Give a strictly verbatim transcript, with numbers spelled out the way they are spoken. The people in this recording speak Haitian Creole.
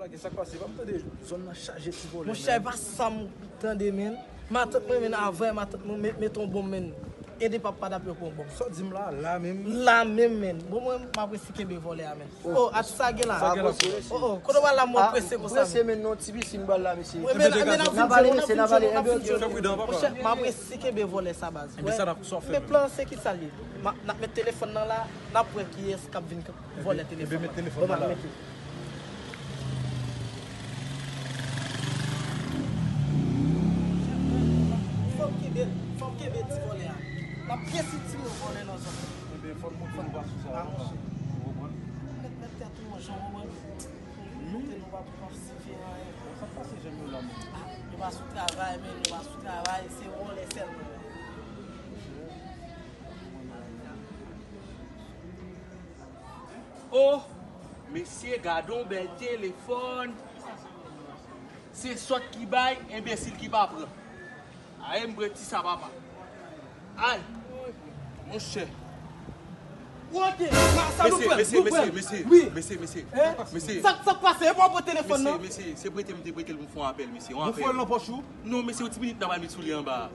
Sa k pase? Pa m tande zòn nan chaje ti vòlè. Monchè, pa sa m tande, menn. Matant mwen, menn, avè matant mwen met, met yon bonm, menn. Ede papa dapè pran yon bonm. Sa w di m la, la menm? La menm, menn. Bon, mwen, m ap resi kenbe vòlè a, menn. Oh, at sa gen la. Sa gen la. Oh, oh, kote w al la, mwen prese konsa, prese, menn, non, ti pisin bal la, mesye. N ap ale, mesye, n ap ale. Enben, ok. Fè pridan, papa. Monchè, m ap resi kenbe vòlè sa, baz. Enben, sa n ap, sa w fè menm? Men plan se ki sa l ye? N ap met telefòn nan la, n ap wè kiyès k ap vin vòlè telefòn nan. Enben, met telefòn nan la. Fò m kenbe, fò m kenbe ti vòlè a. N ap gen si ti moun vòlè nan zòn nan. Enben, fò n montre nou pa sou sa. Ah, monchè. Ou konprann? Mèt, mèt tèt ou, monchè, ou konprann? Kote nou pa pou konn si fè anyen. Sa k pase, jèn yo la menm? Ah, nou pa sou travay, men nou pa sou travay, se vòlè sèlman. Oh, mesye, gade yon bèl telefòn. Se sòt ki bay, enbesil ki pa pran. Ay, m pran ti sa, papa. Ay, monchè. Wote, sa nou pran, mesye, nou pran. Mesye, mesye, mesye, mesye, mesye. Sa k pase? E pa w pran telefòn nan? Mesye, mesye, se prete m te prete l pou m fè yon apèl, mesye, yon apèl. Ou fè l nan pòch ou? Non, mesye, yon ti minit nan pa met sou li anba.